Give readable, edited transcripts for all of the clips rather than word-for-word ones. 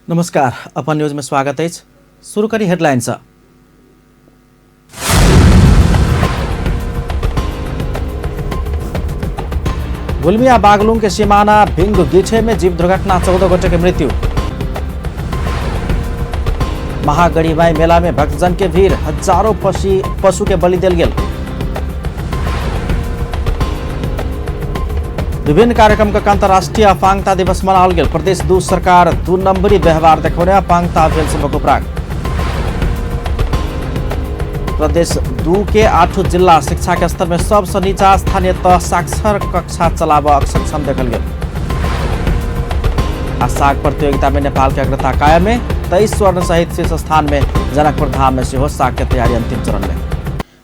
नमस्कार, अपन न्यूज में स्वागत अछि। शुरू करी हेडलाइन से। गुलमिया बागलुंग के सीमाना भिंग गिठे में जीप दुर्घटना, 14 गोटे के मृत्यु। महागढ़ीमाई मेला में भक्तजन के भीड़, हजारों पशु के बलि देल गेल। विभिन्न कार्यक्रम के अंतर्राष्ट्रीय अपांगता दिवस मनाओल गेल। प्रदेश 2 सरकार 2 नंबरी व्यवहार देखौने अपांगता भेल सभक उपराग। प्रदेश 2 के 8 जिला शिक्षा के स्तर में सबसे नीचा, स्थानीय तह साक्षर कक्षा चलाबऽ असक्षम देखल गेल। आ साग प्रतियोगिता में नेपाल के अग्रता कायम में 23 स्वर्ण सहित शीर्ष स्थान में जनकपुर धाम में सेहो साग के तैयारी अंतिम चरण में।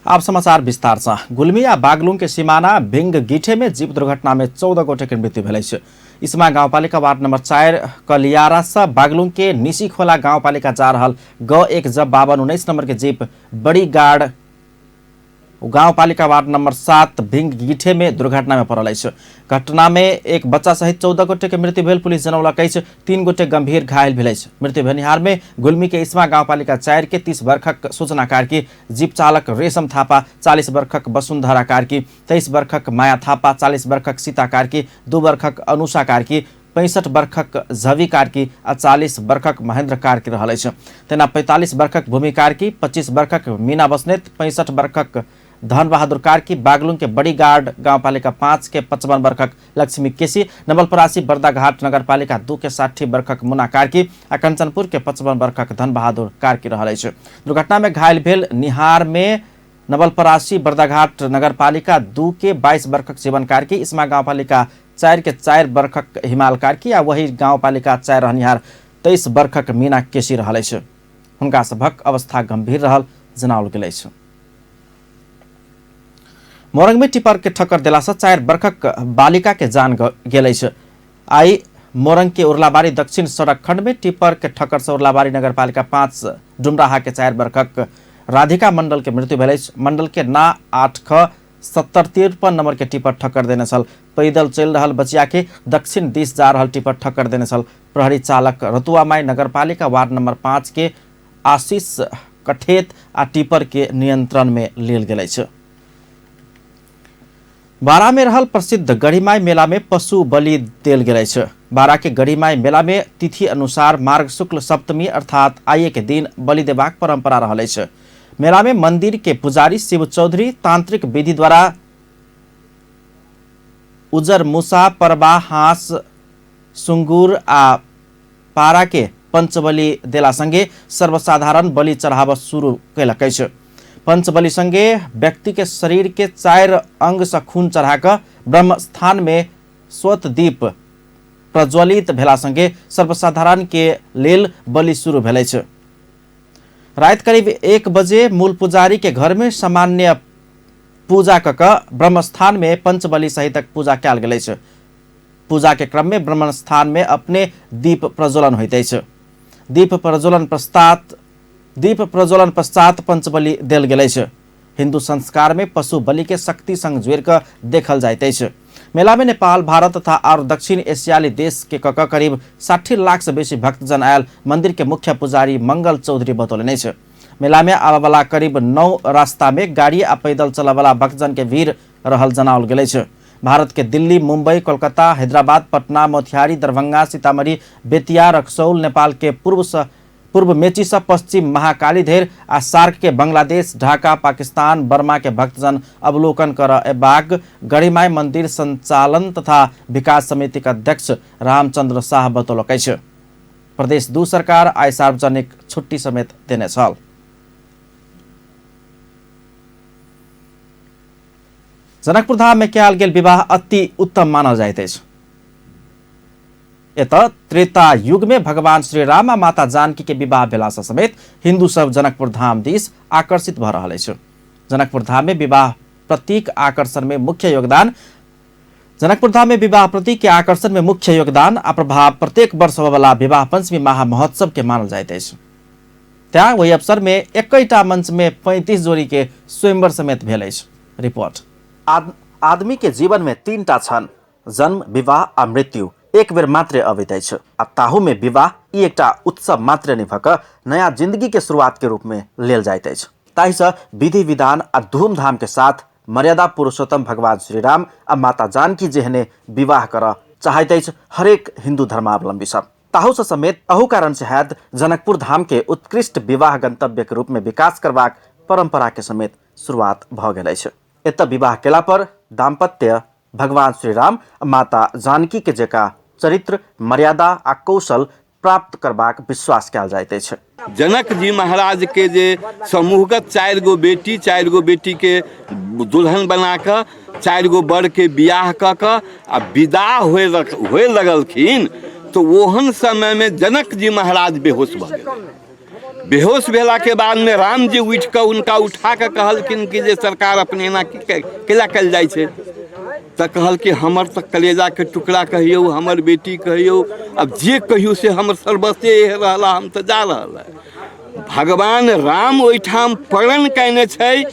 आप समाचार विस्तार से। गुलमी आ बागलुंग के सीमाना भिंग गिठे में जीप दुर्घटना में 14 गोटे के मृत्यु भेल अछि। इसमा गाउँपालिका वार्ड नंबर 4 कलियारा से बागलुंग के निशी खोला गाउँपालिका जा रहल ग 1 ज 52 19 नंबर के जीप बड़ी गाड़ गाउँपालिका वार्ड नंबर 7 भिंग गिठे में दुर्घटना में पड़ल अछि। घटना में एक बच्चा सहित 14 गोटे के मृत्यु भेल पुलिस जनौलक अछि। 3 गोटे गंभीर घायल भेल अछि। मृत्यु भेनिहार में गुलमी के इस्मा गाउँपालिका 4 के 30 वर्षक सूचना कार्की, जीप चालक रेशम थापा, 40 वर्षक वसुन्धरा कार्की, 23 वर्षक माया थापा, 40 वर्षक सीता कार्की, 2 वर्षक अनुषा कार्की, 65 वर्षक झवी कार्की आ 40 वर्षक महेन्द्र कार्की रहल अछि। तेना 45 वर्षक भूमि कार्की, 25 वर्षक मीना बस्नेत, 65 वर्षक धनबहादुर कार्की, बागलुंग के बड़ी गार्ड गाउँपालिका 5 के 55 वर्षक लक्ष्मी केसी, नवलपरासी बर्दाघाट नगरपालिका 2 के 60 वर्षक मुना कार्की आ कंचनपुर के 55 वर्षक धनबहादुर कार्की रहल अछि। दुर्घटना में घायल भेल निहार में नवलपरासी बर्दाघाट नगरपालिका 2 के 22 वर्षक जीवन कार्की, इस्मा गाउँपालिका 4 के 4 वर्षक हिमाल कार्की आ वही गाउँपालिका 4 रहनिहार 23 वर्षक मीना केसी रहल अछि। हुनका सभक अवस्था गंभीर रहल जनाओल गेल अछि। मोरंग में टिपर के ठक्कर देला से 4 वर्षक बालिका के जान गेल अछि। आई मोरंग के उर्लाबारी दक्षिण सड़क खंड में टिपर के ठक्कर से उर्लाबारी नगरपालिका 5 डुमराहा के 4 वर्षक राधिका मंडल के मृत्यु भेल अछि। मंडल के ना 8 ख 70 53 नंबर के टिपर ठक्कर देने छल। पैदल चलि रहल बचिया के दक्षिण दिस जा रहल टिपर ठक्कर देने छल। प्रहरी चालक रतुआमाई नगरपालिका वार्ड नंबर 5 के आशीष कठेत आ टिपर के नियंत्रण में लेल गेल अछि। बारा में रहल प्रसिद्ध गढ़ीमाई मेला में पशु बलि देल गेल अछि। बारा के गढ़ीमाई मेला में तिथि अनुसार मार्ग शुक्ल सप्तमी अर्थात आइए के दिन बलि देबाक परंपरा रहल अछि। मेला में मंदिर के पुजारी शिव चौधरी तांत्रिक विधि द्वारा उजर मूसा, परबा, हाँस, सुंगुर आ पारा के पंचबलि देला संगे सर्वसाधारण बलि चढ़ाव शुरू कयलक अछि। पंचबलि संगे व्यक्ति के शरीर के 4 अंग से खून चढ़ाकर ब्रह्म स्थान में स्वत दीप प्रज्वलित भेला संगे सर्वसाधारण के लेल बलि शुरू भेल अछि। रात करीब 1 बजे मूल पुजारी के घर में सामान्य पूजा क ब्रह्मस्थान में पंचबलि सहितक पूजा कयल गेल अछि। पूजा के क्रम में ब्रह्मस्थान में अपने दीप प्रज्वलन होइत अछि। दीप प्रज्वलन पश्चात पंचबलि देल गेल अछि। हिंदू संस्कार में पशु बलि के शक्ति संग जोड़ि कऽ देखल जाइत अछि। मेला में नेपाल, भारत तथा और दक्षिण एशियाली देश के क करीब 60 लाख से बेसी भक्तजन आयल मंदिर के मुख्य पुजारी मंगल चौधरी बतौलनि अछि। मेला में आबयवला करीब 9 रास्ता में गाड़ी आ पैदल चलयवला भक्तजन के भीड़ रहल जनाओल गेल अछि। भारत के दिल्ली, मुंबई, कोलकाता, हैदराबाद, पटना, मोतिहारी, दरभंगा, सीतामढ़ी, बेतिया, रक्सौल, नेपाल के पूर्व मेची से पश्चिम महाकाली धरि आ सार्क के बांग्लादेश, ढाका, पाकिस्तान, बर्मा के भक्तजन अवलोकन कर अयबाक गढ़ीमाई मंदिर संचालन तथा विकास समिति के अध्यक्ष रामचंद्र शाह बतौलक अछि। प्रदेश 2 सरकार आइ सार्वजनिक छुट्टी समेत देने छल। जनकपुर धाम में कयल गेल विवाह अति उत्तम मानल जाइत अछि। एतऽ त्रेता युग में भगवान श्री राम आ माता जानकी के विवाह भेला सँ समेत हिंदू सब जनकपुर धाम दिस आकर्षित भऽ रहल अछि। जनकपुर धाम में विवाह प्रतीक आकर्षण में मुख्य योगदान जनकपुर धाम में विवाह प्रतीक के आकर्षण में मुख्य योगदान आ प्रभाव प्रत्येक वर्ष होबयवला विवाह पंचमी महामहोत्सव के मानल जाइत अछि। तैं ओहि अवसर में एकैटा मंच में 35 जोड़ी के स्वयंवर समेत भेल अछि। रिपोर्ट। आदमी के जीवन में 3 टा क्षण, जन्म, विवाह आ मृत्यु एक बेर मात्रे अबैत अछि आ ताहू में विवाह ई एकटा उत्सव मात्र नहि भऽ कऽ नया जिंदगी के शुरुआत के रूप में लेल जाइत अछि। ताहिसँ विधि विधान आ धूमधाम के साथ मर्यादा पुरुषोत्तम भगवान श्रीराम आ माता जानकी जेहने विवाह करऽ चाहैत अछि हरेक हिन्दू धर्मावलम्बी सब। ताहूसँ समेत अहू कारण से हैत जनकपुर धाम के उत्कृष्ट विवाह गंतव्य के रूप में विकास करबाक परंपरा के समेत शुरुआत भऽ गेल अछि। एतऽ विवाह केला पर दाम्पत्य भगवान श्रीराम आ माता जानकी के जेका चरित्र, मर्यादा आ कौशल प्राप्त करबाक विश्वास कयल जाइत अछि। जनक जी महाराज के जे समूहगत 4 गो बेटी, 4 गो बेटी के दुल्हन बना कऽ 4 गो बर के बियाह कऽ कऽ आ विदा होए लगलखिन, तऽ ओहन समय में जनक जी महाराज बेहोश भऽ गेल। बेहोश भेला के बाद में राम जी उठि कऽ हुनका उठा कऽ कहलखिन कि जे सरकार अपने एना की केला कयल जाइ छै। तऽ कहलखिन हमर तऽ कलेजाके टुकड़ा कहियौ, हमर बेटी कहियौ, आब जे कहियौ से हमर सर्वस्वे रहला, हम तऽ जा रहल है। भगवान राम ओहिठाम प्रण कयने छै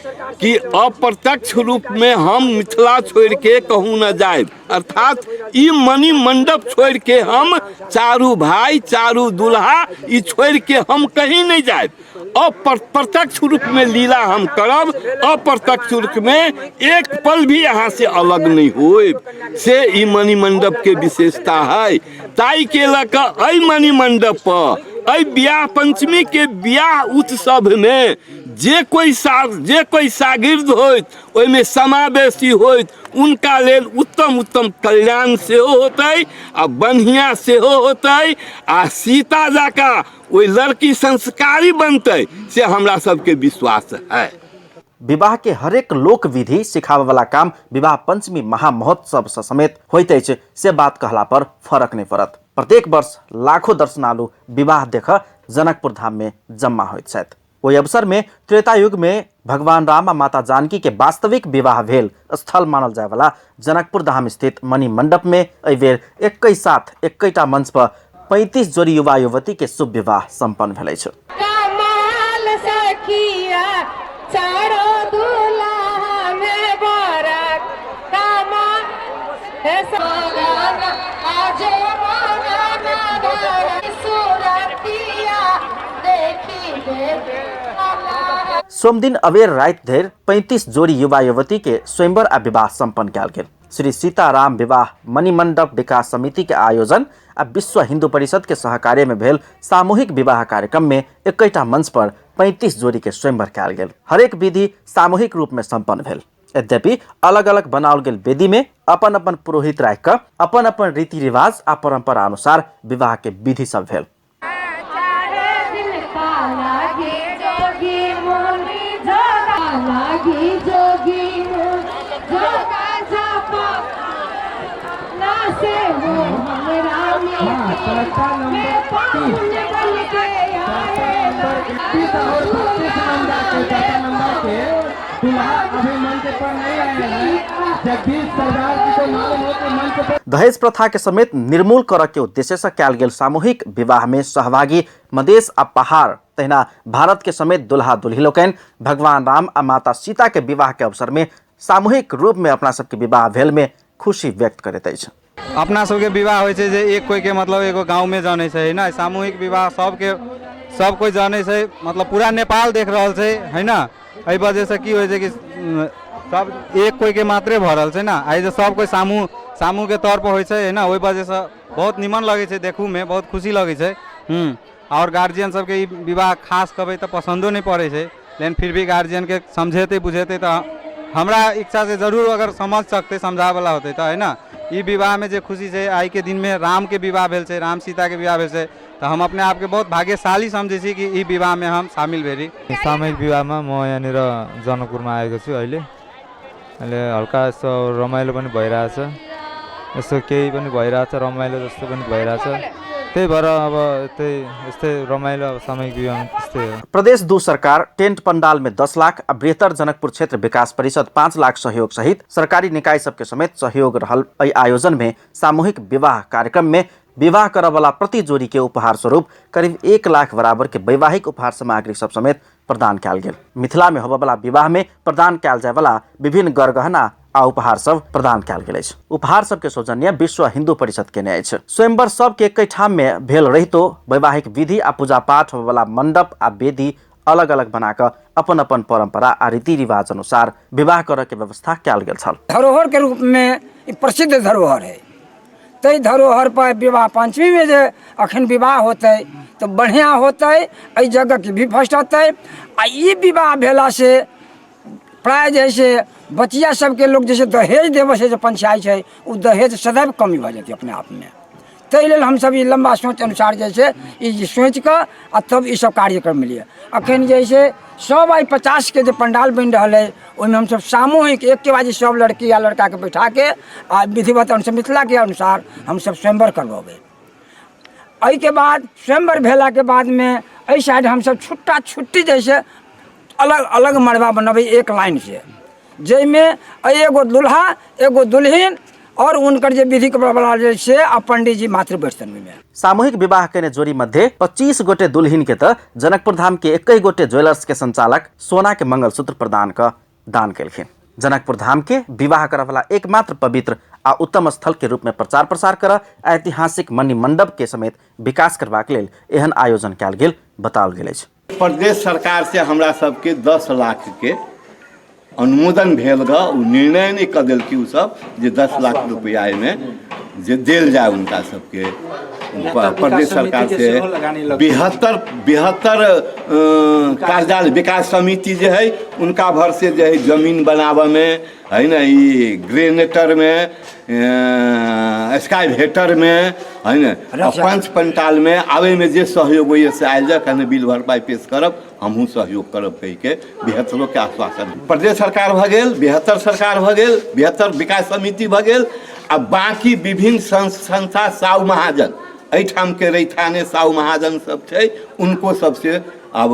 कि अप्रत्यक्ष रूपमे हम मिथिला छोड़िके कहूँ न जायब, अर्थात ई मणि मंडप छोड़ के हम चारू भाई चारू दुल्हा ई छोड़ के हम कहीं नहीं जायब। अप्रत्यक्ष रूप में लीला हम करब, अप्रत्यक्ष रूप में एक पल भी यहाँ से अलग नहीं होब, से ई मणि मंडप के विशेषता है। ताई के लऽ कऽ एहि मणि मंडप पर एहि बियाह पंचमी के बियाह उत्सव में जे कोई शागिर्द होइत ओहिमे समावेशी होइत उनका लेल उत्तम उत्तम कल्याण सेहो होतै आ बढ़िआँ सेहो होतै आ सीता जकाँ ओहि लड़की संस्कारी बनतै, से हमरा सबके विश्वास है। विवाह के हरेक लोक विधि सिखाबय वाला काम विवाह पंचमी महामहोत्सव से समेत होइत अछि, से बात कहला पर फरक नहि पड़त। प्रत्येक वर्ष लाखों दर्शनालु विवाह देख जनकपुर धाम में जम्मा होइत छथि। ओहि अवसर में त्रेता युग में भगवान राम आ माता जानकी के वास्तविक विवाह भेल स्थल मानल जाय वाला जनकपुर धाम स्थित मणि मंडप में एहि बेर एक्कहि साथ एक्कहिटा मंच पर 35 जोड़ी युवा युवती के शुभ विवाह संपन्न भेल अछि। कमाल सखिया चारो दुल्हा में बरक कमाल हे सोना आज सुरतिया देखी ले। सोमदिन अबेर राति धरि 35 जोड़ी युवा युवती के स्वयंवर आ विवाह संपन्न कयल गेल। श्री सीताराम विवाह मणिमंडप विकास समिति के आयोजन आ विश्व हिंदू परिषद के सहकार्य में भेल सामूहिक विवाह कार्यक्रम में एक्कैटा मंच पर 35 जोड़ी के स्वयंवर कयल गेल। हरेक विधि सामूहिक रूप में संपन्न भेल। यद्यपि अलग-अलग बनाओल गेल वेदी में अपन-अपन पुरोहित राखि कऽ अपन-अपन रीति-रिवाज आ परंपरा अनुसार विवाह के विधि सब भेल। दहेज प्रथा के समेत निर्मूल करऽ के उद्देश्य से कयल गेल सामूहिक विवाह में सहभागी मधेश आ पहाड़ तहिना भारत के समेत दुल्हा दुल्ही लोकनि भगवान राम आ माता सीता के विवाह के अवसर में सामूहिक रूप में अपना सबके विवाह भेल में खुशी व्यक्त करैत अछि। अपना सबके विवाह होइ छै जे एक कोई के मतलब एगो गाँव में जानै छै, है ना? सामूहिक विवाह सब कोई जानै छै, मतलब पूरा नेपाल देख रहल छै, है ना? एहि वजह से की होइ छै कि सब एक कोई के मात्रे भऽ रहल छै ना। आइ जे सब कोई समूह के तौर पर होइ छै, है ना? ओहि वजह से बहुत निमन लगै छै देखू में, बहुत खुशी लगै छै। और गार्जियन सबके ई विवाह खास कहबै तऽ पसन्दो नहि पड़ै छै, लेकिन फिर भी गार्जियन के समझेतै बुझेतै तऽ हमरा इच्छा से जरूर अगर समझ सकतै, समझाबैवला होतै तऽ, है ना? ई विवाहमे जे खुशी छै, आइके दिनमे रामके विवाह भेल छै, राम सीताके विवाह भेल छै, तऽ हम अपने आपके बहुत भाग्यशाली समझै छी कि ई विवाहमे हम शामिल भेली। सामूहिक विवाहमा म यहाँनिर जनकपुरमा आएको छु अहिले। अहिले हल्का यसो रमाइलो पनि भइरहेछ, यसो केही पनि भइरहेछ, रमाइलो जस्तो पनि भइरहेछ, त्यही भएर अब यस्तै रमाइलो अब सामूहिक विवाहमा त्यस्तै हो। प्रदेश 2 सरकार टेन्ट पंडाल में 10 लाख आ बृहत्तर जनकपुर क्षेत्र विकास परिषद 5 लाख सहयोग सहित सरकारी निकाय सबके समेत सहयोग रहल एहि आयोजन में सामूहिक विवाह कार्यक्रम में विवाह करऽवला प्रति जोड़ी के उपहार स्वरूप करीब 1 लाख बराबर के वैवाहिक उपहार सामग्री सब समेत प्रदान कयल गेल। मिथिला में होबयवला विवाह में प्रदान कयल जायवला विभिन्न गरगहना आ उपहार सब प्रदान कयल गेल अछि। उपहार सबके सौजन्य विश्व हिंदू परिषद केने अछि। स्वयंवर सबके एकै ठाम में भेल रहितो वैवाहिक विधि आ पूजा पाठ होबयवला मंडप आ वेदी अलग अलग बना कऽ अपन अपन परंपरा आ रीति रिवाज अनुसार विवाह करऽ के व्यवस्था कयल गेल छल। धरोहर के रूप में ई प्रसिद्ध धरोहर है। ताहि धरोहर पर विवाह पंचमी में जे अखन विवाह होतै तऽ बढ़िआँ होतै, एहि जगहके भी फर्स्ट होतै। आ ई विवाह भेलासँ प्राय जे है से बचिया सबके लोक जे छै दहेज देबऽ से जे पंचायत छै, ओ दहेज सदैव कमी भऽ जेतै अपने आपमे। ताहि लेल हमसब ई लम्बा सोच अनुसार जे छै ई सोचिकऽ आ तब ई सब कार्यक्रम लिए। अखन जे है से 100 बाई 50 के जे पंडाल बनि रहल है, ओहिमे हमसब सामूहिक एकके बाजी सब लड़की या लड़काके बैठाके आ विधिवत अनुसार मिथिलाके अनुसार हमसब स्वयंवर करबेबै। एहिके बाद स्वयंवर भेलाके बादमे एहि साइड हमसब छुट्टा छुट्टी जैसे अलग अलग मड़बा बनबै एक लाइनसँ, जाहिमे एगो दुल्हा एगो दुल्हिन और उनकर जे विधि के बला जे से आ पंडीजी मात्र बैठतन ओहिमे। सामूहिक विवाह केने जोड़ी मध्ये 25 गोटे दुल्हिन के त जनकपुर धाम के 21 गोटे ज्वेलर्स के संचालक सोना के मंगलसूत्र प्रदान क दान केलखिन। जनकपुर धाम के विवाह करऽ वाला एकमात्र पवित्र आ उत्तम स्थल के रूप में प्रचार प्रसार करऽ ऐतिहासिक मणि मंडप के समेत विकास करबाक लेल एहन आयोजन कयल गेल बताओल गेल अछि। प्रदेश सरकार से हमरा सबके 10 लाख के अनुमोदन भेल ग, ओ निर्णय नहीं कऽ देलखिन ओ सब जे 10 लाख रुपया एहिमे जे देल जाय उनका सबके। प्रदेश सरकार से 72 कार्यालय विकास समिति जे है उनका भर से जे है जमीन बनाबऽ में है ना, ई ग्रेनेटर में, स्काईवेटर में है ना, पंच पंटाल में आवे में जे सहयोग होइए से आयल जाए, कहने बिल भरपाई पेश करब, हमहूँ सहयोग करब कहि के 72 के आश्वासन। प्रदेश सरकार भऽ गेल, 72 सरकार भऽ गेल, 72 विकास समिति भऽ गेल, आ बाकी विभिन्न संस्था साहु महाजन एहिठाम के रैथाने साहु महाजन सब छै, उनको सबसे अब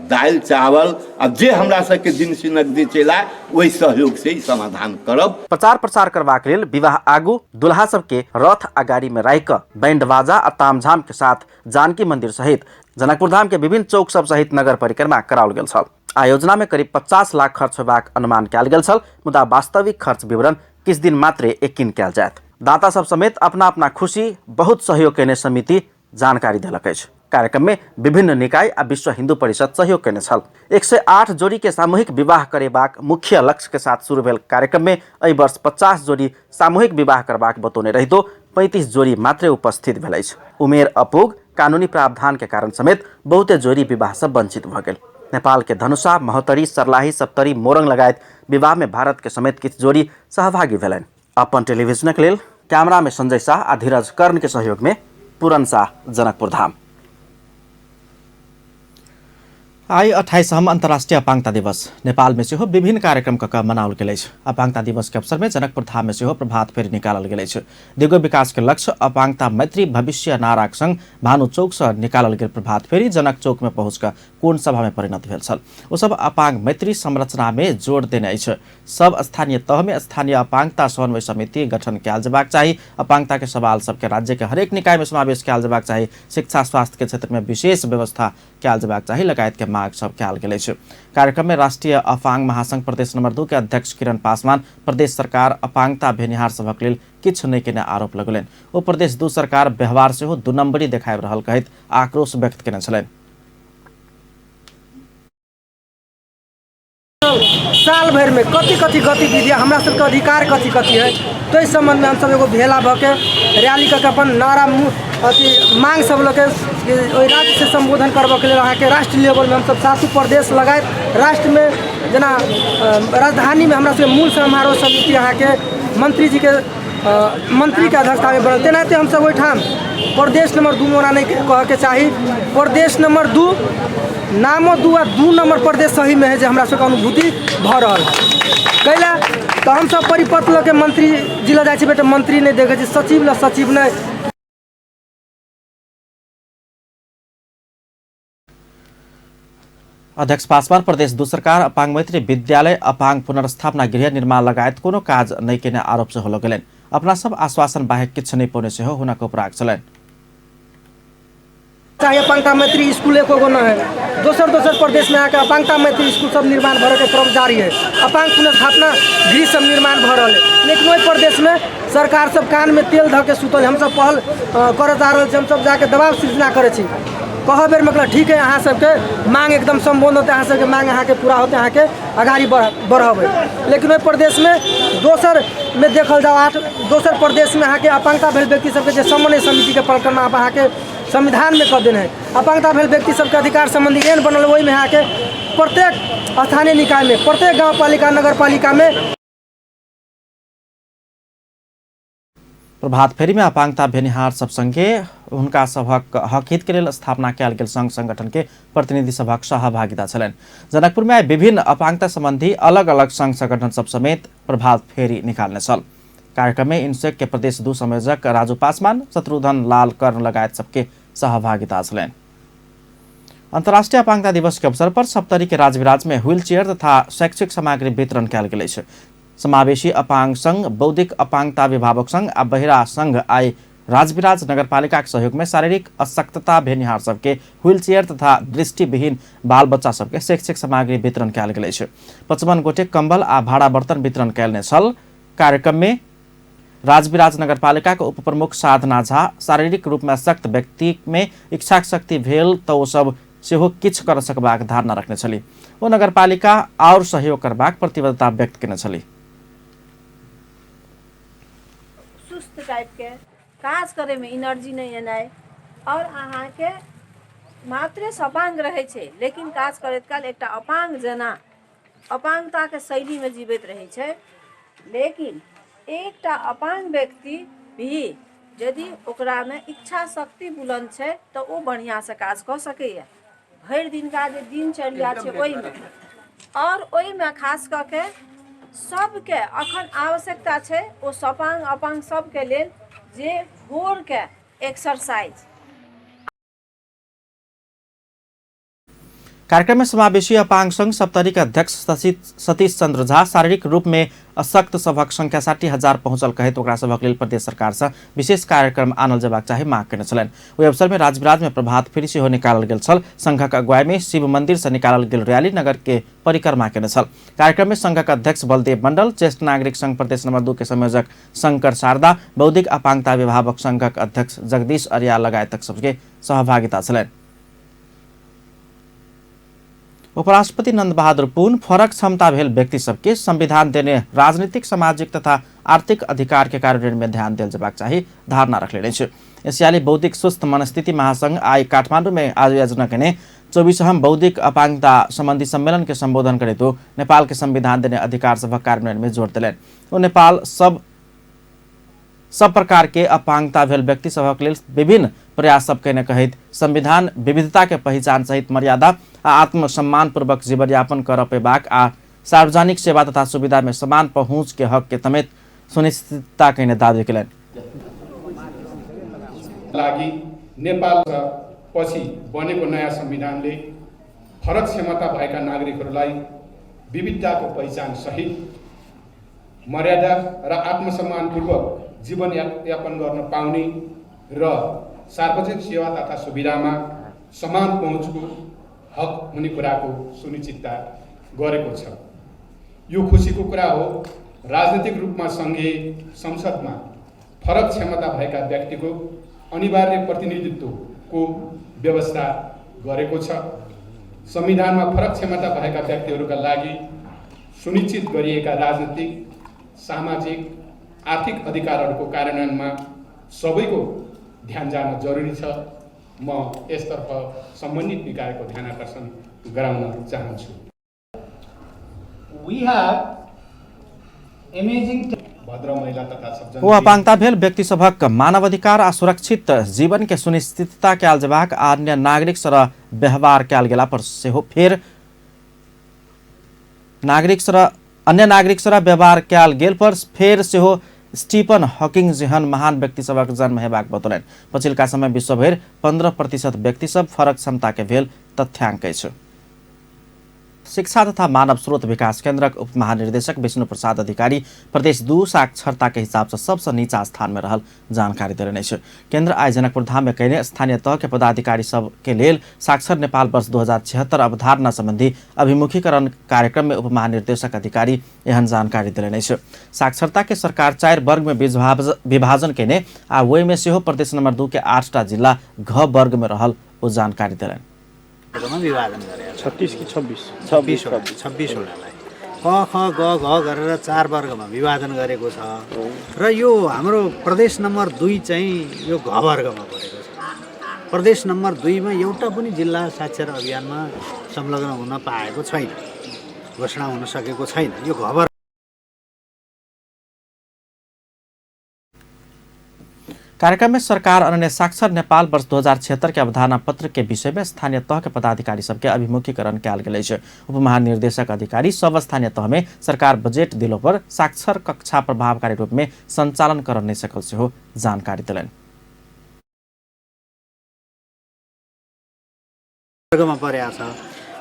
दालि चावल अब जे हमरा सबके जिनसी नगदी चलि आए ओहि सहयोग से ई समाधान करब। प्रचार प्रसार करबाक लेल विवाह आगू दुल्हा सबके रथ आ गाड़ी में राखि कऽ बैंड बाजा आ तामझाम के साथ जानकी मंदिर सहित जनकपुर धाम के विभिन्न चौक सब सहित नगर परिक्रमा कराओल गेल छल। आयोजना में करीब 50 लाख खर्च होबाक अनुमान कयल गेल छल, मुदा वास्तविक खर्च विवरण किछु दिन मात्रे यकीन कयल जायत। दाता सब समेत अपना अपना खुशी बहुत सहयोग केने समिति जानकारी देलक अछि। कार्यक्रम में विभिन्न निकाय आ विश्व हिंदू परिषद सहयोग केने छल। 108 जोड़ी के सामूहिक विवाह करेबाक मुख्य लक्ष्य के साथ शुरू भेल कार्यक्रम में एहि वर्ष 50 जोड़ी सामूहिक विवाह करबाक बतौने रहितो 35 जोड़ी मात्रे उपस्थित भेल अछि। उमेर अपुग कानूनी प्रावधान के कारण समेत बहुते जोड़ी विवाह से वंचित भऽ गेल। नेपाल के धनुषा, महोत्तरी, सर्लाही, सप्तरी, मोरंग लगायत विवाह में भारत के समेत किछु जोड़ी सहभागी भेलनि। अपन टेलीविजनक लेल कैमरा में संजय शाह आ धीरज कर्ण के सहयोग में पूरन शाह, जनकपुर धाम। आइ 28हम अंतर्राष्ट्रीय अपाङ्गता दिवस नेपाल में सेहो विभिन्न कार्यक्रम कऽ कऽ मनाओल गेल अछि। अपाङ्गता दिवस के अवसर में जनकपुर धाम में सेहो प्रभात फेरी निकालल गेल अछि। दिगो विकास के लक्ष्य अपाङ्गता मैत्री भविष्य नाराक संग भानु चौक से निकालल गेल प्रभात फेरी जनक चौक में पहुँच कऽ कोण सभा में परिणत भेल छल। ओ सब अपाङ्ग मैत्री संरचना में जोड़ देने अछि। सब स्थानीय तह में स्थानीय अपाङ्गता समन्वय समिति गठन कयल जेबाक चाही। अपाङ्गता के सवाल सबके राज्य के हरेक निकाय में समावेश कयल जेबाक चाही। शिक्षा स्वास्थ्य के क्षेत्र में विशेष व्यवस्था कयल जेबाक चाही लगायत के माग सब कयल गेल अछि। कार्यक्रम में राष्ट्रीय अपांग महासंघ प्रदेश नंबर 2 के अध्यक्ष किरण पासवान प्रदेश सरकार अपांगता भेनिहार सभक लेल किछु नहि केने आरोप लगौलनि। ओ प्रदेश 2 सरकार व्यवहार सेहो दू नंबरी देखाबि रहल कहैत आक्रोश व्यक्त केने छलनि। साल भरि में कथी कथी गतिविधि हमरा सबके अधिकार कथी कथी है ताहि सम्बन्धमे हमसब एगो भेला भऽ के रैली कऽ के अपन नारा अथी मांग सब लऽ के ओहि राज्यसँ सम्बोधन करबऽके लेल अहाँके राष्ट्र लेवलमे हमसब सातु प्रदेश लगायत राष्ट्रमे जेना राजधानीमे हमरा सबके मूल समारोह समिति अहाँके मंत्रीजीके मंत्रीके अध्यक्षतामे बनल, तेनाहिते हमसब ओहिठाम प्रदेश नंबर 2 ओना नहि कहऽके चाही, प्रदेश नंबर 2 नामो 2 आ 2 नंबर प्रदेश सहीमे है जे हमरा सबके अनुभूति भऽ रहल है। कैला तऽ हमसब परिपत्र लऽ के मंत्री जी लग जाइ छी बेटा मंत्री नहि देखै छी, सचिव लग सचिव नहि। अध्यक्ष पासवान प्रदेश 2 सरकार अपांग मैत्री विद्यालय अपांग पुनर्स्थापना गृह निर्माण लगायत कोनो काज नहि केने आरोप से होलो गेलनि। अपना सब आश्वासन बाहेक किछु नहि पौने सेहो हुनक उपराग छलनि। चाहे अपाङ्गता मैत्री स्कूल एको गो न है। दोसर दोसर प्रदेशमे अहाँके अपाङ्गता मैत्री स्कूल सब निर्माण भऽ के क्रम जारी है, अपाङ्ग पुनर्स्थापना गृह सब निर्माण भऽ रहल है, लेकिन ओहि प्रदेशमे सरकार सब कानमे तेल धऽ के सुतल है। हमसब पहल करऽ जा रहल छी, हमसब जाके दबाव सृजना करै छी। कहऽ बेरमे कहलक ठीक है, अहाँ सबके मांग एकदम सम्बोधन होतै, अहाँ सबके मांग अहाँके पूरा होतै, अहाँके अगाडि बढ़ेबै। लेकिन ओहि प्रदेशमे दोसरमे देखल जाउ, 8 दोसर प्रदेशमे अहाँके अपाङ्गता भेल व्यक्ति सबके जे समन्वय समितिके परिक्रमा अहाँके संविधानमे कऽ देने है, अपाङ्गता भेल व्यक्ति सबके अधिकार सम्बन्धी एहन बनल, ओहिमे अहाँके प्रत्येक स्थानीय निकायमे, प्रत्येक गाउँपालिका नगरपालिकामे। प्रभात फेरीमे अपाङ्गता भेनिहार सब संगे हुनका सभक हक हित के लेल स्थापना कयल गेल संघ संगठन के प्रतिनिधि सभक सहभागिता छलनि। जनकपुर में आइ विभिन्न अपाङ्गता सम्बन्धी अलग अलग संघ संगठन सब समेत प्रभात फेरी निकालने छल। कार्यक्रम में इनसेक के प्रदेश 2 संयोजक राजू पासवान, शत्रुघ्न लाल कर्ण लगायत सबके सहभागिता छलनि। अंतर्राष्ट्रीय अपाङ्गता दिवस के अवसर पर सप्तरी के राजविराज में व्हील चेयर तथा शैक्षिक सामग्री वितरण कयल गेल अछि। समावेशी अपाङ्ग संघ, बौद्धिक अपाङ्गता अभिभावक संघ आ बहिरा संघ आइ राजविराज नगरपालिका के सहयोग में शारीरिक अशक्तता भेनिहार सबके व्हील चेयर तथा दृष्टिविहीन बाल बच्चा सबके शैक्षिक सामग्री वितरण कयल गेल अछि। 55 गोटे कम्बल आ भाड़ा बर्तन वितरण कयल छल। कार्यक्रम में राजविराज नगरपालिका के उप प्रमुख साधना झा शारीरिक रूप में अशक्त व्यक्ति में इच्छा शक्ति भेल तऽ ओ सब सेहो किछु कर सकबाक धारणा रखने छली। ओ नगरपालिका और सहयोग करबाक प्रतिबद्धता व्यक्त केने छली। सुस्त टाइप के काज करे में एनर्जी नहीं एनाइ और अहाँके मात्रे सपांग रहे छै, लेकिन काज करैत काल एकटा अपांग जेना अपांगताके शैलीमे जीवैत रहै छै। लेकिन एकटा अपांग व्यक्ति भी यदि ओकरामे इच्छा शक्ति बुलंद छै तऽ ओ बढ़िआँसँ काज कऽ सकैए। भरि दिनका जे दिनचर्या छै ओहिमे और ओहिमे खास कऽ के सबके अखन आवश्यकता छै ओ सपांग अपांग सबके लेल जे भोरके एक्सरसाइज। कार्यक्रम में समावेशी अपांग संघ सप्तरी के अध्यक्ष सतीश चंद्र झा शारीरिक रूप में अशक्त सभक संख्या 60,000 पहुंचल कहैत ओकरा सभक लेल प्रदेश सरकार से विशेष कार्यक्रम आनल जेबाक चाही मांग केने छलनि। ओहि अवसर में राजविराज में प्रभात फेरी सेहो निकालल गेल छल। संघक अगुवाई में शिव मंदिर से निकालल गेल रैली नगर के परिक्रमा केने छल। कार्यक्रम में संघक अध्यक्ष बलदेव मंडल, ज्येष्ठ नागरिक संघ प्रदेश नंबर 2 के संयोजक शंकर शारदा, बौद्धिक अपांगता अभिभावक संघक अध्यक्ष जगदीश अरिया लगायतक सबके सहभागिता छलनि। उपराष्ट्रपति नंद बहादुर पुन फरक क्षमता भेल व्यक्ति सबके संविधान देने राजनीतिक, सामाजिक तथा आर्थिक अधिकार के कार्यान्वयन में ध्यान देल जेबाक चाही धारणा रखले अछि। एशियाली बौद्धिक स्वस्थ मनस्थिति महासंघ आइ काठमाडौँ में आयोजना केने 24हम बौद्धिक अपांगता संबंधी सम्मेलन के संबोधन करैत ओ नेपाल के संविधान देने अधिकार सभक कार्यान्वयन में जोर देलनि। ओ नेपाल सब प्रकार के अपांगता भेल व्यक्ति सभक लेल विभिन्न प्रयास सब केने कहैत संविधान विविधता के पहिचान सहित मर्यादा आ आत्मसम्मान पूर्वक जीवनयापन कर पेबाक आ सार्वजनिक सेवा तथा सुविधा में समान पहुंच के हक के समेत सुनिश्चितता केने दावी केलनि। लागि नेपाल पछि बनेको नयाँ संविधानले फरक क्षमता भएका नागरिकहरूलाई विविधताको पहिचान सहित मर्यादा र आत्मसम्मानपूर्वक जीवन यापन गर्न पाउने र सार्वजनिक सेवा तथा सुविधामा समान पहुँचको हक हुने कुराको सुनिश्चितता गरेको छ। यो खुसीको कुरा हो। राजनीतिक रूपमा सङ्घीय संसदमा फरक क्षमता भएका व्यक्तिको अनिवार्य प्रतिनिधित्वको व्यवस्था गरेको छ। संविधानमा फरक क्षमता भएका व्यक्तिहरूका लागि सुनिश्चित गरिएका राजनीतिक, सामाजिक, आर्थिक अधिकारहरूको कार्यान्वयनमा सबैको ध्यान जान जरुरी छ। म यसतर्फ सम्बन्धित निकायको ध्यान आकर्षण गराउन चाहन्छु। We have amazing भद्र महिला तथा सबजना ओ अपांगता भेल व्यक्ति सभक मानवाधिकार आ सुरक्षित जीवन के सुनिश्चितता कयल जेबाक आ अन्य नागरिक सर व्यवहार कयल गेला पर सेहो फेर नागरिक सर अन्य नागरिक सर व्यवहार कयल गेल पर फेर सेहो स्टीफन हॉकिंग जेहन महान व्यक्ति सभक जन्म हेबाक बतौलनि। पछिल्का समय विश्वभरि 15% व्यक्ति सब फरक क्षमता के भेल तथ्यांक अछि। शिक्षा तथा मानव स्रोत विकास केन्द्रक उप महानिर्देशक विष्णु प्रसाद अधिकारी प्रदेश 2 साक्षरता के हिसाब से सबसे नीचा स्थान में रहल जानकारी देने अछि। केन्द्र आइ जनकपुर धाम में कयने स्थानीय तह के पदाधिकारी सब के लेल साक्षर नेपाल वर्ष 2076 अवधारणा संबंधी अभिमुखीकरण कार्यक्रम में उप महानिर्देशक अधिकारी एहन जानकारी देने अछि। साक्षरता के सरकार 4 वर्ग में विभाजन केने आ ओहि में सेहो प्रदेश नंबर 2 के 8टा जिला घ वर्ग में रहल ओ जानकारी देलनि। विभाजन गरेको 36 कि 26 26वटालाई क ख ग घ गरेर 4 वर्गमा विभाजन गरेको छ र यो हाम्रो प्रदेश नम्बर 2 चाहिँ यो घ वर्गमा परेको छ। प्रदेश नम्बर 2 मा एउटा पनि जिल्ला साक्षर अभियानमा संलग्न हुन पाएको छैन, घोषणा हुन सकेको छैन। यो घ वर्ग कार्यक्रम में सरकार अन्य साक्षर नेपाल वर्ष 2076 के अवधारणा पत्र के विषय में स्थानीय तह के पदाधिकारी सबके अभिमुखीकरण कयल गेल अछि। उप महानिर्देशक अधिकारी सब स्थानीय तह में सरकार बजट दिलो पर साक्षर कक्षा प्रभावकारी रूप में संचालन कर नहीं सकल सेहो जानकारी देलनि। वर्गमा परेको छ।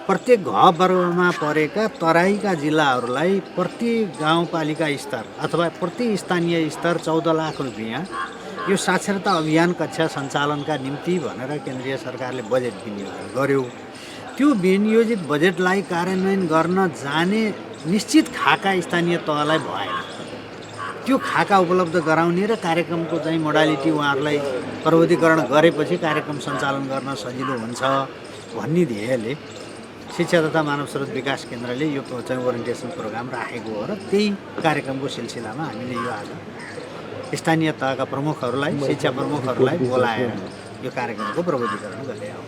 प्रत्येक घ वर्गमा परेका तराईका जिल्लाहरूलाई प्रति गाउँपालिका स्तर अथवा प्रति स्थानीय स्तर 14 लाख रुपियाँ यो साक्षरता अभियान कक्षा सञ्चालनका निम्ति भनेर केन्द्रीय सरकारले बजेट विनियोजन गर्यो। त्यो विनियोजित बजेटलाई कार्यान्वयन गर्न जाने निश्चित खाका स्थानीय तहलाई भएन। त्यो खाका उपलब्ध गराउने र कार्यक्रमको चाहिँ मोडालिटी उहाँहरूलाई प्रबुद्धीकरण गरेपछि कार्यक्रम सञ्चालन गर्न सजिलो हुन्छ भन्ने ध्येयले शिक्षा तथा मानव स्रोत विकास केन्द्रले यो चाहिँ ओरिएन्टेसन प्रोग्राम राखेको हो र त्यही कार्यक्रमको सिलसिलामा हामीले यो आज स्थानीय तहका प्रमुखहरूलाई, शिक्षा प्रमुखहरूलाई बोलाएर यो कार्यक्रमको प्रबुद्धीकरण गरे हो।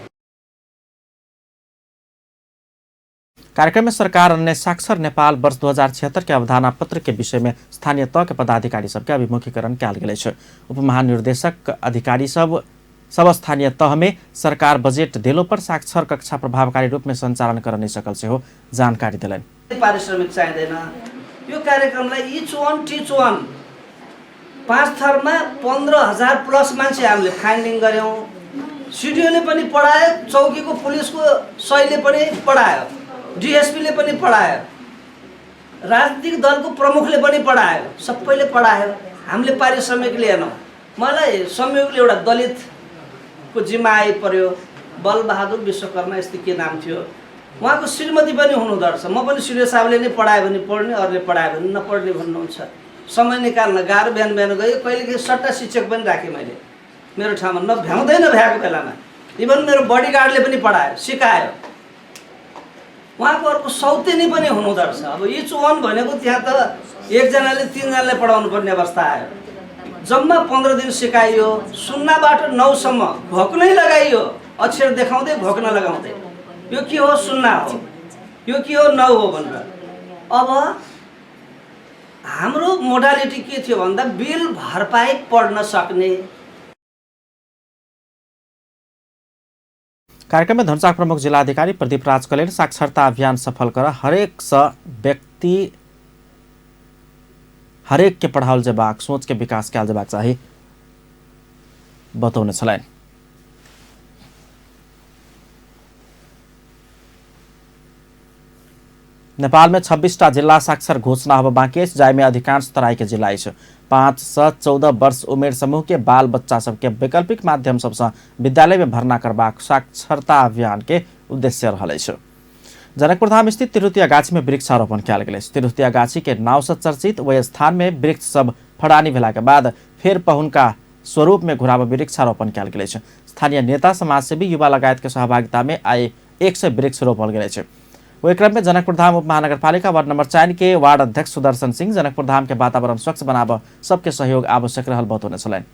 कार्यक्रम में सरकार ने साक्षर नेपाल वर्ष 2076 के अवधारणा पत्र के विषय में स्थानीय तह के पदाधिकारी सबके अभिमुखीकरण कयल गेल अछि। उप महानिर्देशक अधिकारी सब स्थानीय तह में सरकार बजेट देलो पर साक्षर कक्षा प्रभावकारी रूप में संचालन कर नहीं सकल सेहो जानकारी देलनि। पारिश्रमिक चाहिँदैन। यो कार्यक्रमलाई इच वान टिच वान 5 थरमा 15,000 प्लस मान्छे हामीले फाइन्डिङ गऱ्यौँ। सिडिओले पनि पढायो, चौकीको पुलिसको सहीले पनि पढायो, डिएसपीले पनि पढायो, राजनीतिक दलको प्रमुखले पनि पढायो, सबैले पढायो। हामीले पारिश्रमिक लिएनौँ। मलाई संयोगले एउटा दलितको जिम्मा आइपऱ्यो, बलबहादुर विश्वकर्मा यस्तो के नाम थियो, उहाँको श्रीमती पनि हुनुहुँदो रहेछ। म पनि सिडिओ साहबले नै पढायो भने पढ्ने, अरूले पढायो भने नपढ्ने भन्नुहुन्छ। समय निकाल्न गाह्रो, बिहान बिहान गयो। कहिलेकाहीँ सट्टा शिक्षक पनि राखेँ मैले मेरो ठाउँमा, नभ्याउँदै नभ्याएको बेलामा। इभन मेरो बडीगार्डले पनि पढायो, सिकायो। उहाँको अर्को सौतेनी पनि हुनुहुँदो रहेछ। अब इच वान भनेको त्यहाँ त एकजनाले 3जनाले पढाउनु पर्ने अवस्था आयो। जम्मा 15 दिन सिकाइयो, 0बाट 9सम्म घोक्नै लगाइयो, अक्षर देखाउँदै घोक्न लगाउँदै, यो के हो 0 हो, यो के हो 9 हो भनेर। अब हाम्रो मोडालिटी के थियो भन्दा बिल भरपाई पढ्न सक्ने। कार्यक्रम में धनुषा प्रमुख जिलाधिकारी प्रदीप राज कलेर साक्षरता अभियान सफल कर हरेक स व्यक्ति हरेक के पढ़ाओल जेबाक सोच के विकास कयल जेबाक चाही बतौने छलनि। नेपाल में 26टा जिल्ला साक्षर घोषणा होब बाँकी अछि, जाहिमे अधिकांश तराई के जिला अछि। 5 से 14 वर्ष उमेर समूह के बाल बच्चा सबके वैकल्पिक माध्यम सबसँ विद्यालय में भर्ना करबाक साक्षरता अभियान के उद्देश्य रहल अछि। जनकपुरधाम स्थित तिरहुतिया गाछी में वृक्षारोपण कयल गेल अछि। तिरहुतिया गाछी के नाव से चर्चित ओहि स्थान में वृक्ष सब फड़ानी भेला के बाद फेर पहुनका स्वरूप में घुराब वृक्षारोपण कयल गेल अछि। स्थानीय नेता, समाजसेवी, युवा लगायत के सहभागिता में आइ 100 वृक्ष रोपल गेल अछि। ओहि क्रम में जनकपुरधाम उप महानगरपालिका वार्ड नंबर 4 के वार्ड अध्यक्ष सुदर्शन सिंह जनकपुरधाम के वातावरण स्वच्छ बनाब सबके सहयोग आवश्यक रहल बतौने छलनि।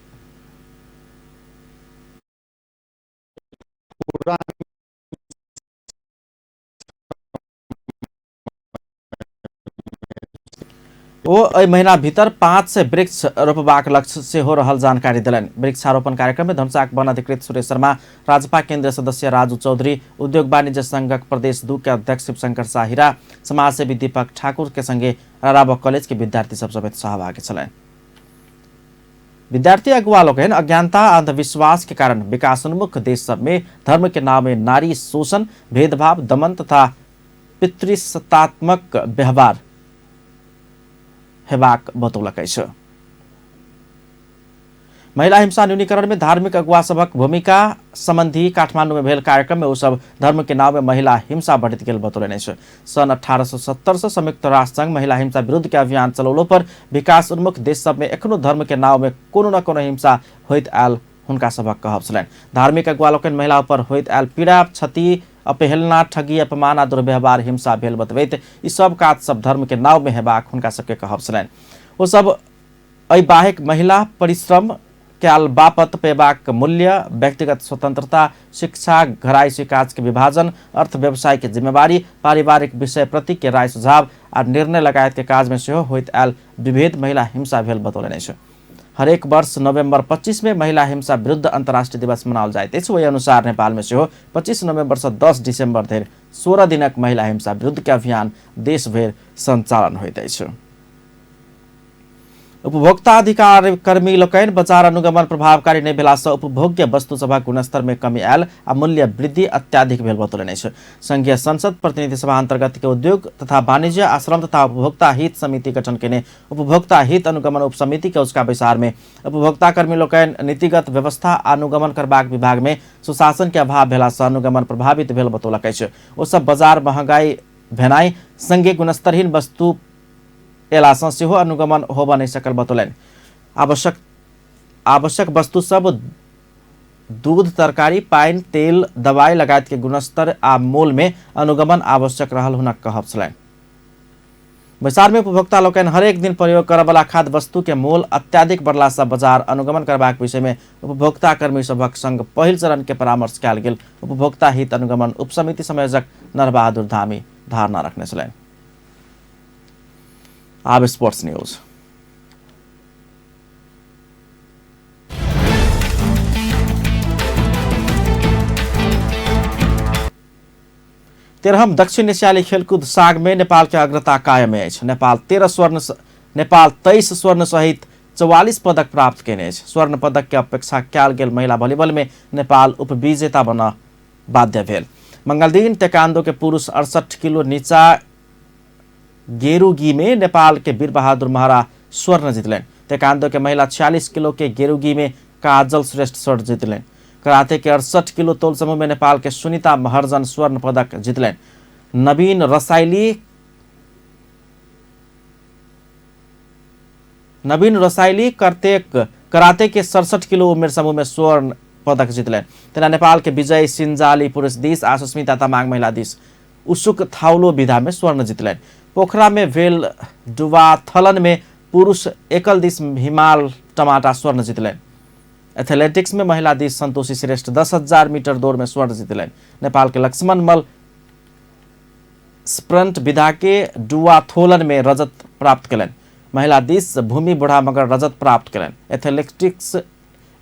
ओ एहि महीना भीतर 500 वृक्ष रोपबाक लक्ष्य सेहो रहल जानकारी देलनि। वृक्षारोपण कार्यक्रम में धनुषाक वन अधिकृत सुरेश शर्मा, राजपा केन्द्रीय सदस्य राजू चौधरी, उद्योग वाणिज्य संघक प्रदेश 2 के अध्यक्ष शिवशंकर साहिरा, समाजसेवी दीपक ठाकुर के संगे राराबा कॉलेज के विद्यार्थी सब समेत सहभागी छलनि। विद्यार्थी अगुवा लोकनि अज्ञानता अंधविश्वास के कारण विकासोन्मुख देश सब में धर्म के नाम में नारी शोषण, भेदभाव, दमन तथा पितृसत्तात्मक व्यवहार हेबाक बतौलक अछि। महिला हिंसा न्यूनीकरण में धार्मिक अगुवा सभक भूमिका संबंधी काठमांडू में भेल कार्यक्रम में ओसब धर्म के नाव में महिला हिंसा बढ़ित गेल बतौलनि अछि। सन् 1870 से संयुक्त राष्ट्र संघ महिला हिंसा विरुद्ध के अभियान चलौलो पर विकास उन्मुख देश सब में एखनो धर्म के नाव में कोनो न कोनो हिंसा होइत आयल हुनका सभक कहब छलनि। धार्मिक अगुवा लोकनि महिला पर होइत आयल पीड़ा, क्षति, अपहेलना, ठगी, अपमान आ दुर्व्यवहार हिंसा भेल बतबैत ई सब काज सब धर्म के नाव में हेबाक हुनका सबके कहब छलनि। ओसब एहि बाहेक महिला परिश्रम कयल बापत पेबाक मूल्य, व्यक्तिगत स्वतंत्रता, शिक्षा, घरायसी काज के विभाजन, अर्थ व्यवसाय के जिम्मेवारी, पारिवारिक विषय प्रति के राय सुझाव आ निर्णय लगायत के काज में सेहो होइत आयल विभेद महिला हिंसा भेल बतौलनि अछि। हरेक वर्ष नोभेम्बर 25 में महिला हिंसा विरुद्ध अंतर्राष्ट्रीय दिवस मनाओल जाइत अछि। ओहि अनुसार नेपाल में सेहो 25 नोभेम्बर से 10 डिसेम्बर धरि 16 दिनक महिला हिंसा विरुद्ध के अभियान देशभरि संचालन होइत अछि। उपभोक्ता अधिकार कर्मी लोकनि बजार अनुगमन प्रभावकारी नहि भेलासँ उपभोग्य वस्तु सभक गुणस्तर में कमी आयल आ मूल्य वृद्धि अत्याधिक भेल बतौलनि अछि। संघीय संसद प्रतिनिधि सभा अंतर्गत के उद्योग तथा वाणिज्य आ श्रम तथा उपभोक्ता हित समिति गठन केने उपभोक्ता हित अनुगमन उपसमिति के उसका बैसार में उपभोक्ता कर्मी लोकनि नीतिगत व्यवस्था अनुगमन करबाक विभाग में सुशासन के अभाव भेलासँ अनुगमन प्रभावित भेल बतौलक अछि। ओसब बाजार महंगाई भेनाइ संगे गुणस्तरहीन वस्तु एलासँ सेहो अनुगमन होबऽ नहि सकल बतौलनि। आवश्यक वस्तु सब दूध, तरकारी, पानि, तेल, दवाई लगायत के गुणस्तर आ मोल में अनुगमन आवश्यक रहल हुनक कहब छलनि। बैसार में उपभोक्ता लोकनि हरेक दिन प्रयोग करऽवला खाद्य वस्तु के मोल अत्याधिक बढ़लासँ बाजार अनुगमन करबाक विषय में उपभोक्ता कर्मी सभक संग पहिल चरण के परामर्श कयल गेल उपभोक्ता हित अनुगमन उपसमिति संयोजक नरबहादुर धामी धारणा रखने छलनि। आब स्पोर्ट्स न्यूज। तेरहम दक्षिण एशियाली खेलकूद साग में नेपाल के अग्रता कायम अछि। नेपाल 23 स्वर्ण सहित 44 पदक प्राप्त केने अछि। स्वर्ण पदक के अपेक्षा कयल गेल महिला वॉलीबॉल में नेपाल उपविजेता बन बाध्य भेल। मंगलदिन टेकान्दो के पुरुष 68 किलो नीचा गेरुगी में नेपाल के वीर बहादुर महरा स्वर्ण जितलनि। टेकान्दो के महिला 46 किलो के गेरुगी में काजल श्रेष्ठ स्वर्ण जितलनि। कराते के 68 किलो तोल समूह में नेपाल के सुनीता महर्जन स्वर्ण पदक जितलनि। नवीन रसाइली कराते के 67 किलो उमेर समूह में स्वर्ण पदक जितलनि। तेना नेपाल के विजय सिन्जाली पुरुष दिस आ सुस्मिता तामाङ महिला दिस उसुक थाउलो विधा में स्वर्ण जितलनि। पोखरा में भेल डुवाथलन में पुरुष एकल दिस हिमाल टमाटा स्वर्ण जितलनि। एथलेटिक्स में महिला दिस संतोषी श्रेष्ठ 10,000 मीटर दौड़ में स्वर्ण जितलनि। नेपाल के लक्ष्मण मल स्प्रिंट विधा के डुवाथोलन में रजत प्राप्त कयलनि। महिला दिस भूमि बुढ़ा मगर रजत प्राप्त कयलनि। एथलेटिक्स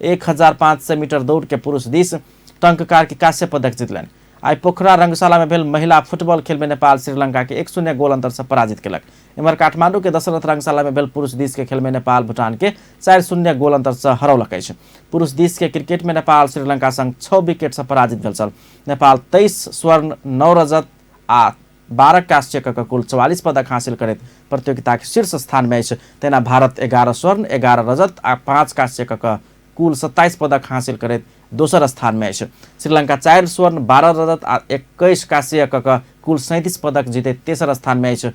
1500 मीटर दौड़ के पुरुष दिस टंककार के कांस्य पदक जितलनि। आइ पोखरा रंगशाला में भेल महिला फुटबॉल खेल में नेपाल श्रीलंका के 1-0 गोल अंतर से पराजित केलक। एम्हर काठमांडू के दशरथ रंगशाला में भेल पुरुष दिस के खेल में नेपाल भूटान के 4-0 गोल अंतर से हरौलक अछि। पुरुष दिस के क्रिकेट में नेपाल श्रीलंका संग 6 विकेट से पराजित भेल छल। नेपाल 23 स्वर्ण, 9 रजत आ 12 कांस्य क कुल 44 पदक हासिल करैत प्रतियोगिता के शीर्ष स्थान में अछि। तेना भारत 11 स्वर्ण, 11 रजत आ 5 कांस्य क कुल 27 पदक हासिल करैत दोसर स्थान में अछि। श्रीलंका 4 स्वर्ण, 12 रजत आ 21 कांस्य क कुल 37 पदक जीतैत तेसर स्थान में अछि।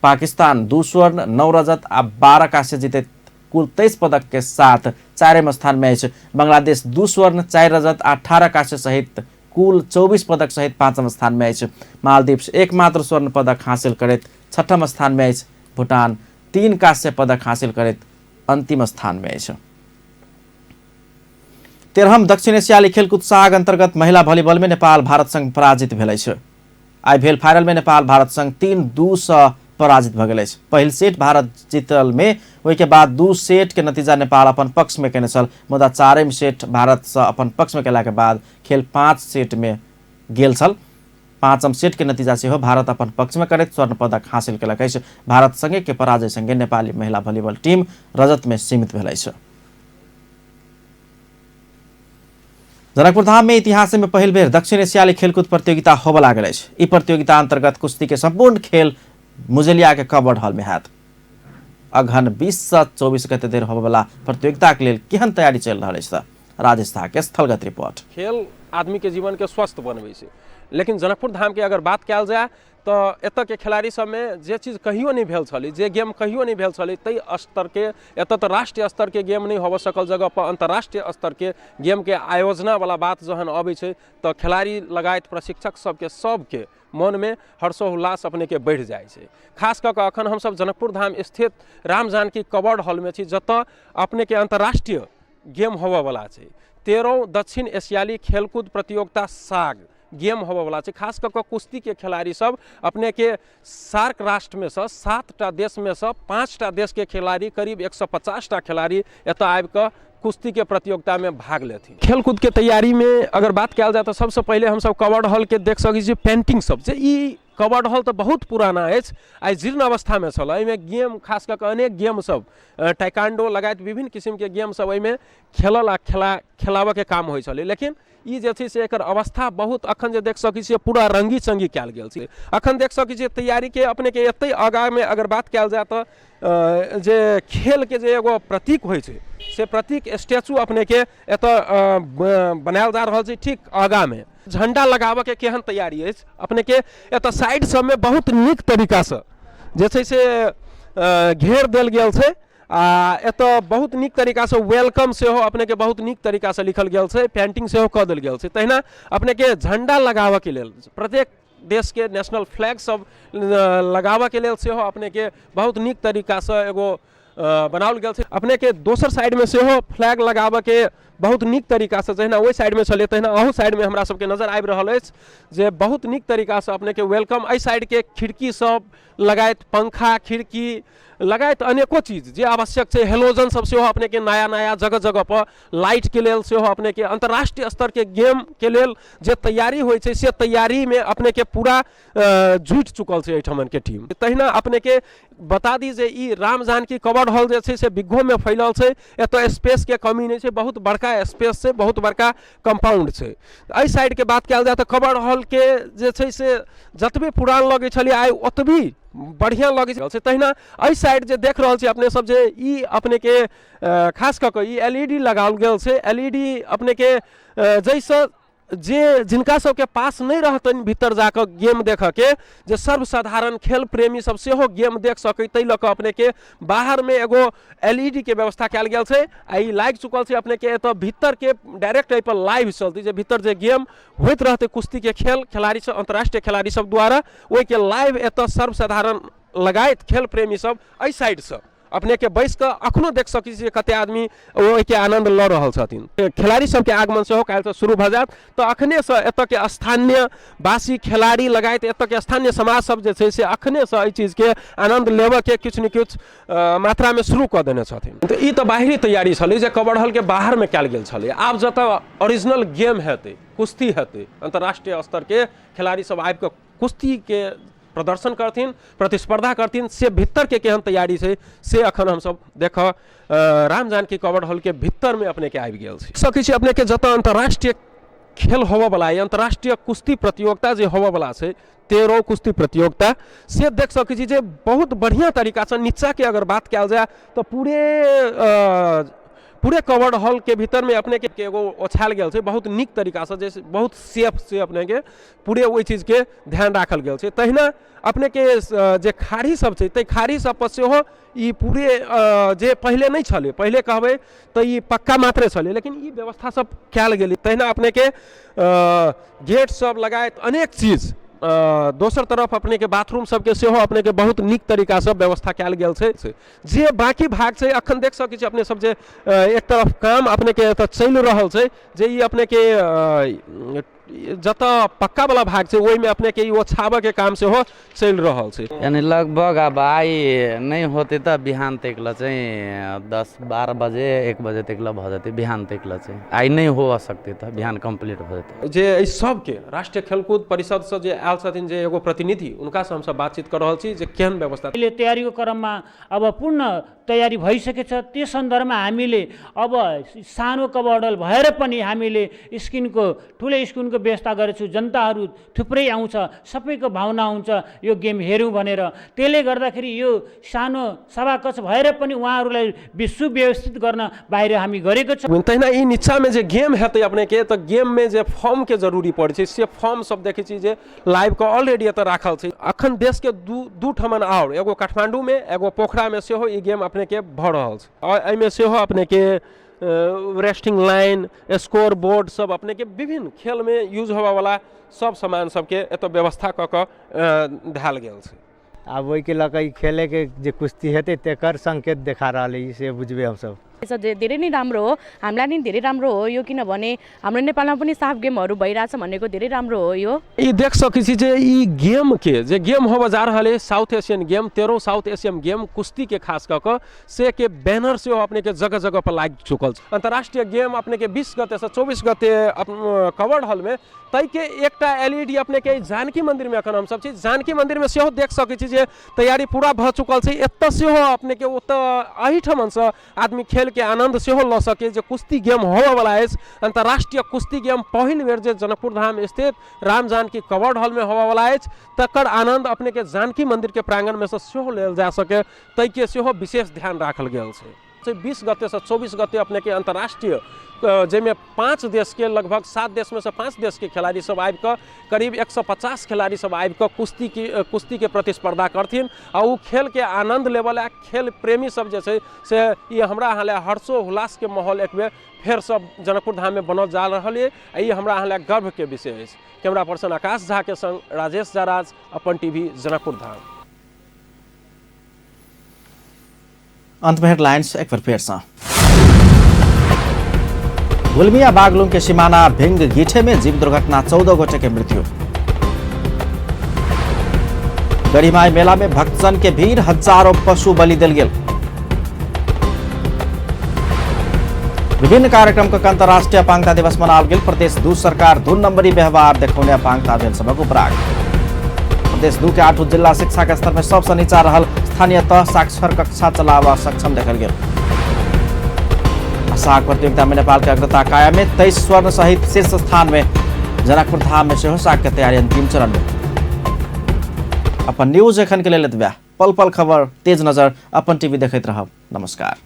पाकिस्तान 2 स्वर्ण, 9 रजत आ 12 कांस्य जीतैत कुल 23 पदक के साथ चारिम स्थान में अछि। बांग्लादेश 2 स्वर्ण, 4 रजत आ 18 कांस्य सहित कुल 24 पदक सहित पाँचम स्थान में अछि। मालदीव एकमात्र स्वर्ण पदक हासिल करैत छठम स्थान में अछि। भूटान 3 कांस्य पदक हासिल करैत अंतिम स्थान में अछि। तेरहम दक्षिण एशियाली खेलकूद साग अंतर्गत महिला वॉलीबॉल में नेपाल भारत संग पराजित भेल अछि। आइ भेल फाइनल में नेपाल भारत संग 3-2 से पराजित भऽ गेल अछि। पहिल सेट भारत जीतल में ओहिके बाद 2 सेट के नतीजा नेपाल अपन पक्ष में केने छल, मुदा चारिम सेट भारत से अपन पक्ष में केला के बाद खेल 5 सेट में गेल छल। पाँचम सेट के नतीजा सेहो भारत अपन पक्ष में करैत स्वर्ण पदक हासिल केलक अछि। भारत संगे के पराजय संगे नेपाली महिला वॉलीबॉल टीम रजत में सीमित भेल अछि। जनकपुर धाम में इतिहास में पहिल बेर दक्षिण एशियाली खेलकूद प्रतियोगिता होबय लागल अछि। ई प्रतियोगिता अंतर्गत कुश्ती के संपूर्ण खेल मुजलिया के कवर्ड हॉल में हैत। अगहन 20 से 24 गते धरि होबयवला प्रतियोगिता के लेल केहन तैयारी चलि रहल अछि? राजेश झा के स्थलगत रिपोर्ट। खेल आदमी के जीवन के स्वस्थ बनबै छै, लेकिन जनकपुर धाम के अगर बात कयल जाय तऽ एतऽ के खेलाड़ी सबमे जे चीज कहियो नहि भेल छलै, जे गेम कहियो नहि भेल छलै, ताहि स्तरके एतऽ तऽ राष्ट्रीय स्तरके गेम नहि होबऽ सकल जगह पर अंतर्राष्ट्रीय स्तरके गेमके आयोजनावला बात जहन अबै छै तऽ खेलाड़ी लगायत प्रशिक्षक सबके सबके मनमे हर्षोल्लास अपनेके बढ़ि जाइ छै। खास कऽ कऽ अखन हमसब जनकपुर धाम स्थित राम जानकी कवर्ड हॉलमे छी, जतऽ अपनेके अंतर्राष्ट्रीय गेम होबऽवला छै। 13 दक्षिण एशियाली खेलकूद प्रतियोगिता साग गेम होबऽवला छै। खास कऽ कऽ कुश्तीके खेलाड़ी सब अपनेके सार्क राष्ट्रमे सँ 7टा देशमे सँ 5टा देशके खेलाड़ी, करीब 150टा खेलाड़ी एतऽ आबिकऽ कुश्तीके प्रतियोगितामे भाग लेथिन। खेलकूदके तैयारीमे अगर बात कयल जाय तऽ सबसँ पहिले हमसब कवर्ड हॉलके देख सकै छी पेंटिंग सब, जे ई कवर्ड हॉल तऽ बहुत पुराना अछि, आइ जीर्ण अवस्थामे छल। एहिमे गेम खास कऽ कऽ अनेक गेम सब, टाइकांडो लगायत विभिन्न किसिमके गेम सब एहिमे खेलल आ खेलाबऽके काम होइ छलै, लेकिन ई जे छै से एकर अवस्था बहुत अखन जे देख सकै छियै पूरा रङ्गी चङ्गी कयल गेल छै। अखन देख सकै छियै तैयारीके अपनेके एतै आगाँमे अगर बात कयल जाय तऽ जे खेलके जे एगो प्रतीक होइ छै से प्रतीक स्टैचू अपनेके एतऽ बनायल जा रहल छै। ठीक आगाँमे झण्डा लगाबऽके केहन तैयारी अछि अपनेके एतऽ साइड सबमे बहुत नीक तरीकासँ जे छै से घेर देल गेल छै आ एतऽ बहुत नीक तरीकासँ welcome सेहो अपनेके बहुत नीक तरीकासँ लिखल गेल छै, पेंटिंग सेहो कऽ देल गेल छै। तहिना अपनेके झण्डा लगाबऽके लेल प्रत्येक देशके नेशनल फ्लैग सब लगाबऽके लेल सेहो अपनेके बहुत नीक तरीकासँ एगो बनाओल गेल छै। अपनेके दोसर साइडमे सेहो फ्लैग लगाबऽके बहुत नीक तरीकासँ, जहिना ओहि साइडमे छलै तहिना अहू साइडमे हमरा सबके नजर आबि रहल अछि जे बहुत नीक तरीकासँ अपनेके welcome एहि साइडके खिड़की सब लगायत पंखा खिड़की लगायत अनेको चीज जे आवश्यक छै, हेलोजन सब सेहो अपनेके नया नया जगह जगह पर लाइटके लेल सेहो अपनेके अंतर्राष्ट्रीय स्तरके गेमके लेल जे तैयारी होइ छै से तैयारीमे अपनेके पूरा जुटि चुकल छै एहिठमनके टीम। तहिना अपनेके बता दी जे ई राम जानकी कवर्ड हॉल जे छै से बिग्घोमे फैलल छै, एतऽ स्पेसके कमी नहि छै, बहुत बड़का स्पेस छै, बहुत बड़का कम्पाउंड छै। एहि साइडके बात कयल जाय तऽ कवर्ड हॉलके जे छै से जतबे पुरान लगै छलै आइ ओतबी बढ़िआँ लगै छै। तहिना एहि साइड जे देख रहल छी अपने सब जे ई अपनेके खास कऽ कऽ ई एल ई डी लगाओल गेल छै। एल ई डी अपनेके जाहिसँ जे जिनका सबके पास नहि रहतनि भीतर जाकऽ गेम देखऽके, जे सर्वसाधारण खेल प्रेमी सब सेहो गेम देख सकै, ताहि लऽ कऽ अपनेके बाहरमे एगो एल ई डी के व्यवस्था कयल गेल छै आ ई लागि चुकल छै। अपनेके एतऽ भीतरके डायरेक्ट एहिपर लाइव चलतै, जे भीतर जे गेम होइत रहतै कुश्तीके खेल खेलाड़ी सब, अंतर्राष्ट्रीय खेलाड़ी सब द्वारा ओहिके लाइव एतऽ सर्वसाधारण लगायत खेल प्रेमी सब एहि साइडसँ अपनेके बैस कऽ अखनो देख सकै छी जे कते आदमी ओहिके आनन्द लऽ रहल छथिन। खेलाड़ी सबके आगमन सेहो काल्हिसँ शुरू भऽ जायत, तऽ अखनेसँ एतऽके स्थानीय वासी खेलाड़ी लगायत एतऽके स्थानीय समाज सब जे छै से अखनेसँ एहि चीजके आनन्द लेबऽके किछु ने किछु मात्रामे शुरू कऽ देने छथिन। तऽ ई तऽ बाहरी तैयारी छलै जे कवर्ड हॉलके बाहरमे कयल गेल छलै। आब जतऽ ओरिजिनल गेम हेतै, कुश्ती हेतै, अंतर्राष्ट्रीय स्तरके खेलाड़ी सब आबि कऽ कुश्तीके प्रदर्शन करथिन, प्रतिस्पर्धा करथिन, से भीतरके केहन तैयारी छै से अखन हमसब देखऽ राम जानकी कवर्ड हॉलके भीतरमे अपनेके आबि गेल छी। सकै छी अपनेके जतऽ अंतर्राष्ट्रीय खेल होबऽवला अइ, अंतर्राष्ट्रीय कुश्ती प्रतियोगिता जे होबऽवला छै, 13 कुश्ती प्रतियोगिता, से देख सकै छी जे बहुत बढ़िआँ तरीकासँ नीचाँके अगर बात कयल जाय तऽ पूरे कवर्ड हॉलके भीतरमे अपनेके एगो ओछायल गेल छै बहुत नीक तरीकासँ, जे बहुत सेफ से अपनेके पूरे ओहि चीजके ध्यान राखल गेल छै। तहिना अपनेके जे खाड़ी सब छै ताहि खाड़ी सब पर सेहो ई पूरे जे पहिले नहि छलै, पहिले कहबै तऽ ई पक्का मात्रे छलै, लेकिन ई व्यवस्था सब कयल गेलै। तहिना अपनेके गेट सब लगायत अनेक चीज, दोसर तरफ अपनेके बाथरूम सबके सेहो अपनेके बहुत नीक तरीकासँ व्यवस्था कयल गेल छै। जे बाँकी भाग छै अखन देख सकै छी अपने सब जे एक तरफ काम अपनेके एतऽ चलि रहल छै, जे ई अपनेके जतऽ पक्का वाला भाग छै ओहिमे अपने के ई ओछाबऽ के काम सेहो चलि रहल छै। यानी लगभग अब आइ नहि होते त बिहान तकला चाहिँ 10-12 बजे 1 बजे तकला भ जेतै, बिहान तकला चाहिँ आइ नहि हो सकते त बिहान कंप्लीट भ जेतै। जे एहि सबके राष्ट्रीय खेलकूद परिषद से जे आयल छथिन जे एगो प्रतिनिधि, उनका से हमसब बातचीत कर रहल छी जे केहन व्यवस्था। अहिले तयारीको क्रममा अब पूर्ण तयारी भइसकेछ, त्यस सन्दर्भमा हामीले अब सानो कभर भएर पनि हामीले स्क्रिनको ठुलो स्क्रिनको व्यवस्था गरेछु। जनताहरू थुप्रै आउँछ, सबैको भावना हुन्छ यो गेम हेरौँ भनेर। त्यसले गर्दाखेरि यो सानो सभाकक्ष भएर पनि उहाँहरूलाई सुव्यवस्थित गर्न बाहिर हामी गरेको छौँ। तहिना ई नीचामे जे गेम हेतै अपने के, तऽ गेममे जे फॉर्मके जरूरी पड़ै छै से फॉर्म सब देखै छी जे लाइव के ऑलरेडी एतऽ राखल छै। अखन देशके दू ठमन आओर, एगो काठमाण्डूमे एगो पोखरामे सेहो ई गेम अपने के भऽ रहल छै। आओर एहिमे सेहो अपने के रेस्टिंग लाइन, स्कोर बोर्ड सब अपने के विभिन्न खेलमे यूज होबऽवला सब सामान सबके एतऽ व्यवस्था कऽ कऽ धयल गेल छै। आब ओहिके लऽ कऽ ई खेलैके जे कुश्ती हेतै तेकर संकेत देखा रहल है, से बुझबै हमसब। धेरै नै राम्रो हो, हामीलाई नि धेरै राम्रो हो यो, किनभने हाम्रो नेपालमा पनि साफ गेमहरू भइरहेछ भनेको धेरै राम्रो हो यो। ई देख सकै छी जे ई गेम के जे गेम होबऽ जा रहल है south Asian game, 13 south Asian game कुश्ती के खास कऽ कऽ से के बैनर सेहो अपने के जगह जगह पर लागि चुकल छै। अंतर्राष्ट्रीय गेम अपने के 20 गते से 24 गते कवर्ड हॉल में ताहिके एकटा एलईडी अपने के जानकी मंदिर में अखन हमसब छी। जानकी मंदिर में सेहो देख सकै छी जे तैयारी पूरा भऽ चुकल छै। एतऽ सेहो अपने के ओतऽ एहिठमनसँ आदमी खेल के आनंद सेहो लऽ सकै जे कुश्ती गेम होबऽवला अछि। अंतर्राष्ट्रीय कुश्ती गेम पहिल बेर जे जनकपुर धाम स्थित राम जानकी कवर्ड हॉल में होबऽवला अछि तकर आनंद अपने के जानकी मंदिर के प्रांगण में से सेहो लेल जा सके ताहिके सेहो विशेष ध्यान राखल गेल छै। 20 गते से 24 गते अपने के अंतर्राष्ट्रीय जाहिमे 5 देश के लगभग 7 देश में से 5 देश के खिलाड़ी सब आबि कऽ करीब 150 खिलाड़ी सब आबि कऽ कुश्ती के प्रतिस्पर्धा करथिन आ ओ खेल के आनंद लेबऽ ला खेल प्रेमी सब जे छै से ई हमरा अहाँ लए हर्षो उल्लास के माहौल एक बेर फेर सब जनकपुर धाम में बनल जा रहल ये आ ई हमरा अहाँ लए गर्व के विषय अछि। कैमरा पर्सन आकाश झा के संग राजेश जाराज, अपन टीवी, जनकपुर धाम। अंत में हेडलाइंस एक बार फिर से। गुलमिया बागलुंग के सिमाना भिंग गीठे में जीव दुर्घटना, 14 गोटे के मृत्यु। गढ़ीमाई मेला में भक्तजन के भीड़, हजारों पशु बलि देल गेल। विभिन्न कार्यक्रम के अंतर्राष्ट्रीय अपांगता दिवस मनाओल गेल। प्रदेश 2 सरकार 2 नंबरी व्यवहार देखौने अपांगता भेल सभक उपराग। प्रदेश 2 के 8 जिला शिक्षा के स्तर में सबसे नीचा रहल स्थानीय तह साक्षर कक्षा चलावा सक्षम देखल गेल। साग प्रतियोगिता में नेपाल के अग्रता कायम में 23 स्वर्ण सहित शीर्ष स्थान में जनकपुर धाम में सेहो साग के तैयारी अंतिम चरण में। अपन न्यूज एखन के लेल एतबे। पल पल खबर, तेज नजर, अपन टीवी देखैत रहब। नमस्कार।